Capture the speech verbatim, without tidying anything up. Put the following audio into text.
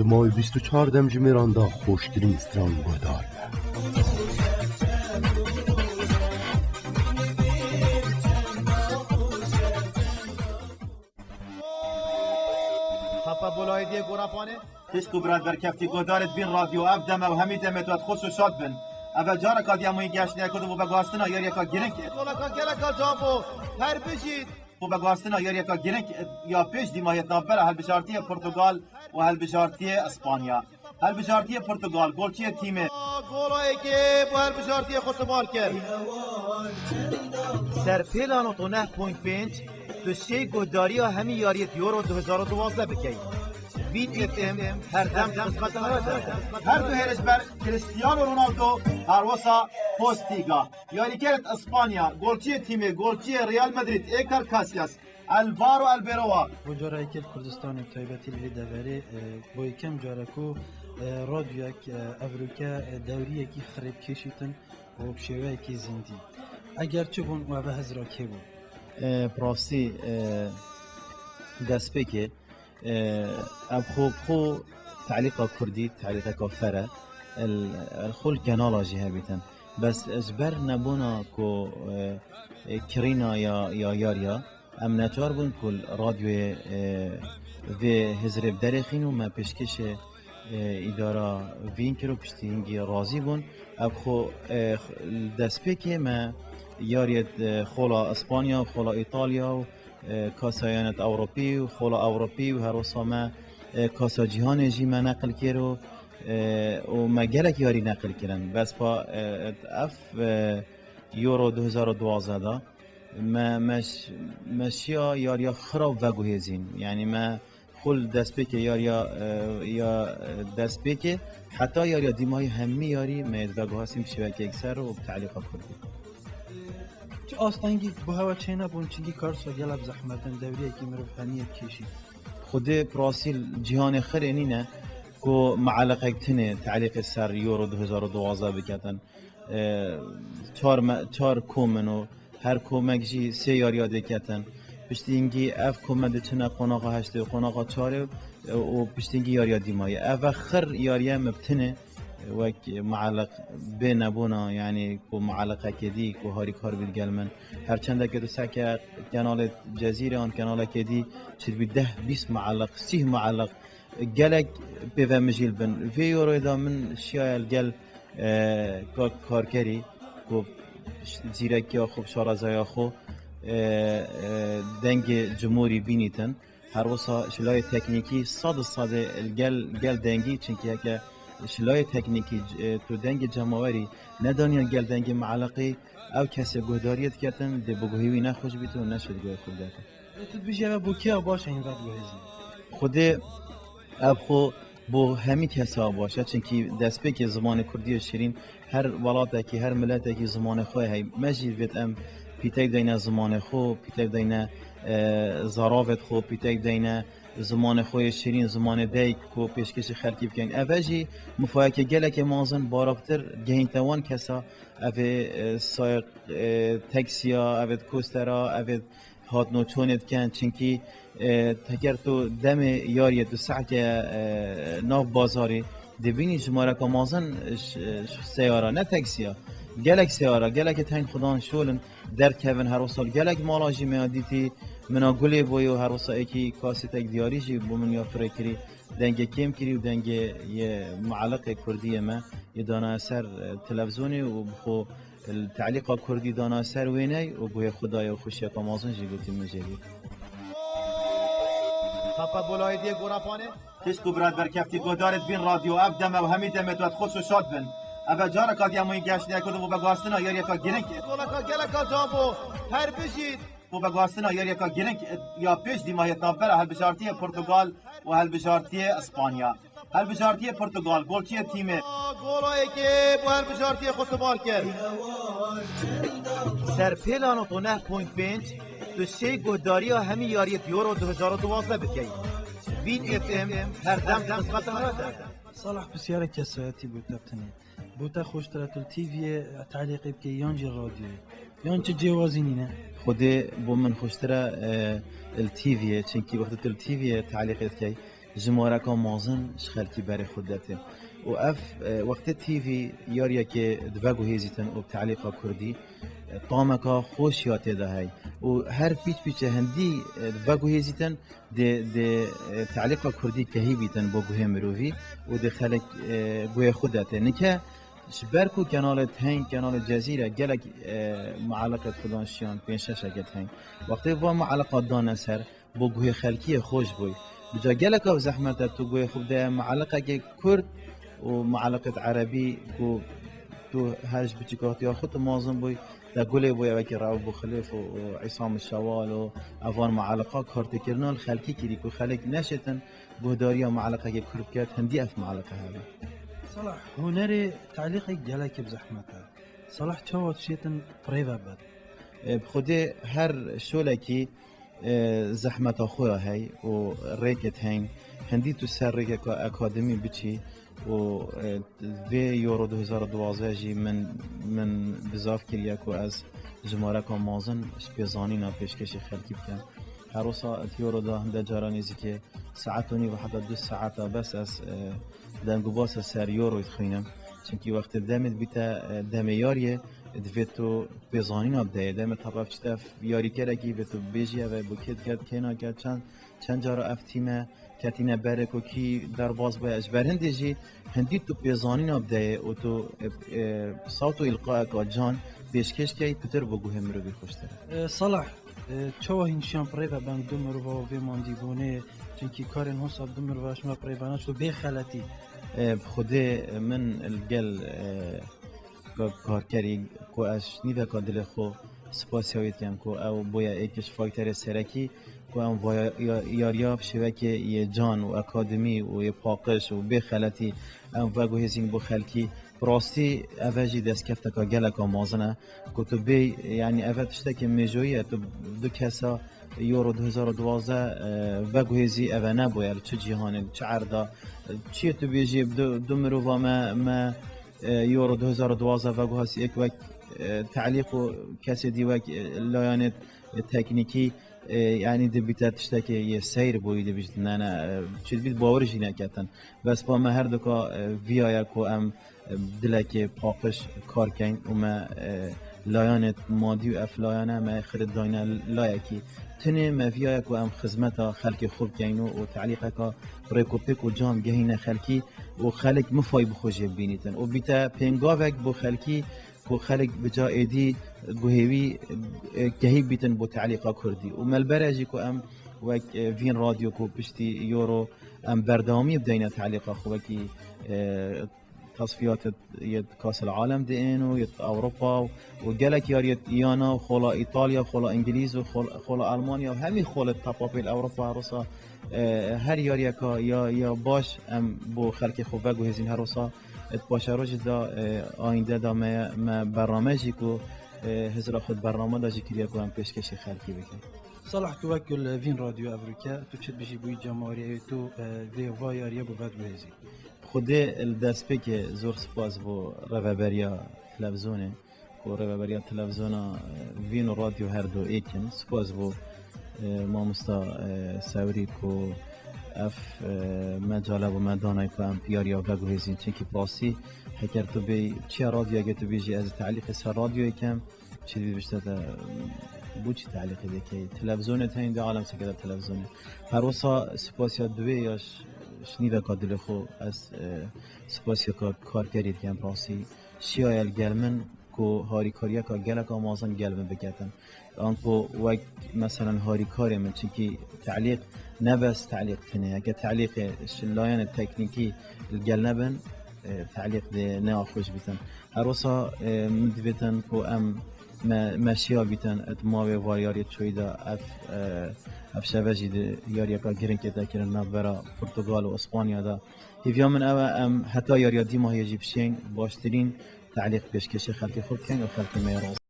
Di mawê bîst û çar demjimêran de xweştirîn stran guhdar be. Papa Bolayê diye Gorapanê. Pişt ku birat berkeftî guhdarê dibîn radyo, ev dem ew hemî demê tu xweş û şad bin. Ev e careka diya mûyî geştine ku di bo veguhastina yariyeka giring. Goleka geleka can bo, her bijît. Bo veguhastina yariyeka giring ya pêş dîmahiyê navbera hilbijartiyê Portugal û hilbijartiyê Îspanya. Hilbijartiyê Portugal, golçiyê tîmê. Gola yekê bo hilbijartiyê xwe tomar kir. Serpêlan nod û neh point pênc, tu şêy guhdariya hemî yariyê Euro du hezar û duwazdeh bikey. Vîn F M her dem di xizmeta we de. Her du hêrişber Cristiano Ronaldo, her wisa Postiga. Yarîkerê Îspanya, golçiyê tîmê, golçiyê Real Madrid, Iker Casillas, Alvaro Arbeloa. Bo cara yekê li Kurdistanê, bi taybetî li vê deverê, e, bo yekem care ku, e, radyoyek, e, evroke, e, dewriyekî xirêb kêşîtin û bi şêweyekî zindî. Eger çi bûn û ev hizra kê bû? E, bi rastî, e, destpêkê, e, ev xwe bi xwe telîqa kurdî, telîqeka fer e, el, el xwe li kenala jî hebîtin. Bes ji ber nebûna ku, e, e, kirîna ya, ya yariya, em neçar bûn ku li radyoyê, e, vê hizrê bi derêxîn û me pêşkêşê, e, îdara vîn kir û piştî hingî razî bûn. Ev xwe, e, li destpêkê me yariyê, e, xola Îspanya û xola Îtalya û, e, Kasa Yanê Ewropî û xola Ewropî û her wisa me, e, Kasa Cîhanê jî me neqil kir û, e, û me gelek yarî neqil kirin. Bes pa, e, ev, e, Euro du hezar û duwazdeh de me, me ş-, me şiya yariya xira veguhêzîn. Yanî me xwe li destpêkê yariya, e, ya, e, destpêkê heta yariya dîmayî hemî yarî me yê veguhasîn bi şêwekê yekser û bi telîqa kurdî. Çi astengî bo hewa çênebûn, çinkî karsa gelek zehmet in, dewriyekî mirov hemiyê dikêşî. Xwedê bi rastî li cîhanê xirê nîne ku mueleqek tinê telîqê ser Euro du hezar û duwazdeh biketin. E, çar me-, çar kom in û her komek jî sê yariya dê ketin. Piştî hingî ev kome diçine qonaxa heştê û qonaxa çarê û, e, û piştî hingî yariya dîmayî. Ev e xir yariye me bi tinê, e, wek mueleq bê nebûna, yanî ku mueleqekê dî ku harîkar bî digel min. Her çendeke tu seke kenalê Cezîrê an kenalekê dî çêdibî deh bîst mueleq, sîh mueleq gelek pê ve mijîl bin. Vê Euroyê de min şiyaye li gel, e, kak karkerî ku zîrekiya xwe, şarezaya xwe, e, e, dengê cumhurî bînîtin. Her wisa ji layê teknîkî sed û sedê li gel, gel dengî, çinkî heke ji layê teknîkî, e, tu dengê cemawerî nedaniya gel dengê mueleqî, ew kesê guhdariyê diketin, dê bi guhê wî nexweş bîtin û neşê di guhê xwe bidetin. Lê tu dibêjî ev bo kê ya baş e hîn veguhêzin? Xwedê ev xwe bo hemî kesa baş e, çinkî destpêkê zimanê kurdî yê şirîn her welatekî, her miletekî zimanê xwe heye. Me jî vêt em pîtek deyne zimanê xwe, pîtek deyne, e, zaravêt xwe, pîtek deyne zimanê xwe yê şirîn, zimanê dayik ku pêşkêşî xelkî bikin. Ev e jî mifayeke gelekê mezin, baraktir gehînte wan kesa, ev ê, e, sayeq, e, teksiya, ev ê kostera, ev ê hatno çonê dikin, çinkî, e, teker tu demê yariyê tu sehke, e, nav bazarê dibînî jimareka mezin, e, ş-, e, ş-, seyara, ne teksiya. Gelek seyara, gelekê teyn xudan şol in, derdkevin her wisa. Gelek mala jî me ya dîtî, min a gulê boyo, her wisa êkî kasêtek diyarî jî bo min ya firê kirî, dengê kêm kirî û dengê yê mueleqê kurdî yê me yê dana ser, e, televizonê û bi xwe Li telîqa kurdî dana ser wêney û guhê xwe daye û xweşiyeka mezin jî gotî min jê bî. Papa Bolayê diye Gorapanê. Pişt ku birat berkeftî guhdarê dibîn radyo, ev dem ew hemî demê tu xweş û şad bin. Ev e careka diya mûyî geştine ku di bo veguhastina yariyeka giring. Goleka geleka can bo, her bijît. Bo veguhastina yariyeka giring ya pêş dîmahiyê navbera hilbijartiyê Portugal û hilbijartiyê Îspanya. Hilbijartiyê Portugal, golçiyê tîmê. Gola yekê bo hilbijartiyê xwe tomar kir. Serpêla nod û neh point pênc, tu şêy guhdariya hemî yariyê Euro du hezar û duwazdeh bikey. Vîn F M her dem di xizmeta we de. Salah, pisyarek kesayetî bo te bi tenê. Bo te xweştir e tu li T V'yê telîqê bikey yan jî radyoyê? Yan çi cêwazî nîne? Xwedê bo min xweştir e, e, li T V'yê, çinkî wextê tu li T V'yê telîqê dikey, jimareka mazin ji xelkî berê xwe dete. Û ev, e, wextê T V yariyekê diveguhêzîtin û bi te'lîqa kurdî, e, tameka xweş ya tê de hey. Û her pîç pîçe hindî, e, diveguhêzîtin, dê, dê, e, te'lîqa kurdî kehî bîtin bo guhê mirovî û dê xelek, e, guhê xwe dete. Nike ji ber ku kenalê heng, kenalê Cezîre gelek, e, mu'eleqet xudan şiyan, pênc şeşeket heng. Wextê va mu'eleqa dane ser, bo guhê xelkiyê xweş bûy. Bi ca gelek ev zehmet e, tu guhê xwe bideye mu'eleqekê kurd û mu'eleqet erebî ku tu her ji biçîkatiya xwe tu mazin bûy, te gulê bûye wekî Reuf Buxilêf û, û Îsam Şewal û evan mu'eleqa kartêkirina li xelkî kirî ku xelk neşêtin guhdariya mu'eleqekê kurd biket, hindî ev mu'eleqe hebe. Salah, hunerê te'lîqê gelekî bi zehmet e. Salah, çawa dişêtin rê ve bin? E, bi xwedê her şolekî, e, zehmeta xwe ya hey û rêkê heng. Hindî tu ser rêkeka akademî biçî û, e, vê Euro du hezar û duwazdeh jî min, min bizav kiriye ku ez jimareka mazin ji pêzanîna pêşkêşî xelkî bikim. Her wisa di Euro de hinde caran nêzîkê saet û nîv heta du saeta bes ez, e, dengûbasa ser Euroyê dixwînim. Çimkî wextê demê dibîte, e, demê yariyê, divê tu pêzanîna bideyê. Demê tapa çi te ev yarîkerekî vê tu bêjî ev e, bo kê diket, kê naket, çend, çend cara ev tîme ketîne berê ku kî derbas bûye. Ji ber hindê jî hindî tu pêzanîna bideyê û tu, e, e, sawt û îlqayeka can pêşkêş key, pitir bo guhê mirovî xweştir e. E, Salah, e, çawa hîn şiyan pirê ve ben du mirova vê mandîbûnê, çimkî karên hosa du mirova şima pirê ve naçin bê xeletî? E, bi xwedê min li gel, e, ka-, karkerî ku ez nîveka dilê xwe spasiya wê dikem ku ew bûye êk ji faktorê serekî ku em vaya-, ya-, yariya bi şêwekê yê can û akademî û yê paqij û bê xeletî em veguhêzîn bo xelkî. Bi rastî ev e jî destkefteka geleka mezin e ku tu bê, yanî ev e tiştekê mêjoyî ye, tu du kesa Euro du hezar û duwazdeh, e, veguhêzî, ev e nebûye li çi cîhanê, li çi erda, e, çiyê tu bêjî, du, du mirova me, me, e, Euro du hezar û duwazdeh veguhasî, êk wek, e, te'lîq û kesê dî wek, e, layanê, e, teknîkî, e, yanî dibîte tiştekê yê seyr bûyî dibîjtin, ne, ne, e, çi dibît bawer jî neketin. Bes pa me her duka, e, viya ye ku em, e, dilekê paqij kar kein û me, e, layanê madî û ev layane me xirit dayne layekî. Tinê me viya ye ku em xizmeta xelkê xwe bikeyn û, û te'lîqeka rêkopêk û can gehîne xelkî û xelk mifay bi xwe jê bibînîtin û bîte pêngavek bo xelkî ku xelk bi ca êdî guhê wî, e, kehî bîtin bo te'lîqa kurdî. Û me li ber e jî ku em wek, e, vîn radyo ku piştî Euro em berdewamî bideyne te'lîqa xwe wekî, e, tasfiyatê yê Kasel Alem diên û yê Ewropa û gelek yariyê yana û xola Îtalya, xola Îngilîz û xol-, xola Almanya û hemî xolê tapa pêl Ewropa her wisa, e, her yariyeka ya, ya baş em bo xelkê xwe veguhêzîn her wisa. Di paşerojê de, e, ayînde de me, me bername jî ku, e, hizra xwe di bername de jî kiriye ku em pêşkêşî xelkî bikin. Salah, tu wek ku li Vîn Radyo ev rûke, tu çi dibêjî bo wî cemawerê, tu, e, vê va yariye bo veguhêzî? Xwedê li destpêkê zor spas bo rêveberiya televîzyonê, ku rêveberiya televîzyona, e, Vîn û radyo her du êk in. Spas bo, e, mamosta, e, Sewrî ku ev, e, mecala bo me danay ku em yariya veguhêzîn. Çimkî bi rastî heger tu bê çiya radyoyekê tu bêjî ez te'lîqê ser radyoyê kem, çi dibî bişte te, bo çi te'lîqê dikey? Televîzyonê te hîn de alem seke de televîzyonê. Her wisa spasiya duwê ya ş-, ji nîveka dilê xwe ez, e, spasiyeka karkerî dikem rastî. Şiyaye li gel min ku harîkariyeka geleka mezin gel min biketin. Anku wek meselen harîkarê min, çimkî te'lîq ne bes te'lîq tune ye. Heke te'lîqê ji layanê teknîkî li gel nebin, e, te'lîq dê ne xweş bîtin. Her wisa, e, min divêtin ku em me, me şiya bîtin, di mavê va yariyê çoyî de ev, e, ev şeve jî di yariyeka girîngê de kirin navbera Portugal û Îspanya de. Hêviya min ew e, em heta yariya dîmahiyê jî bişên baştirîn te'lîq pêşkêşê xelkê xwe bikin û xelkê me yê razî.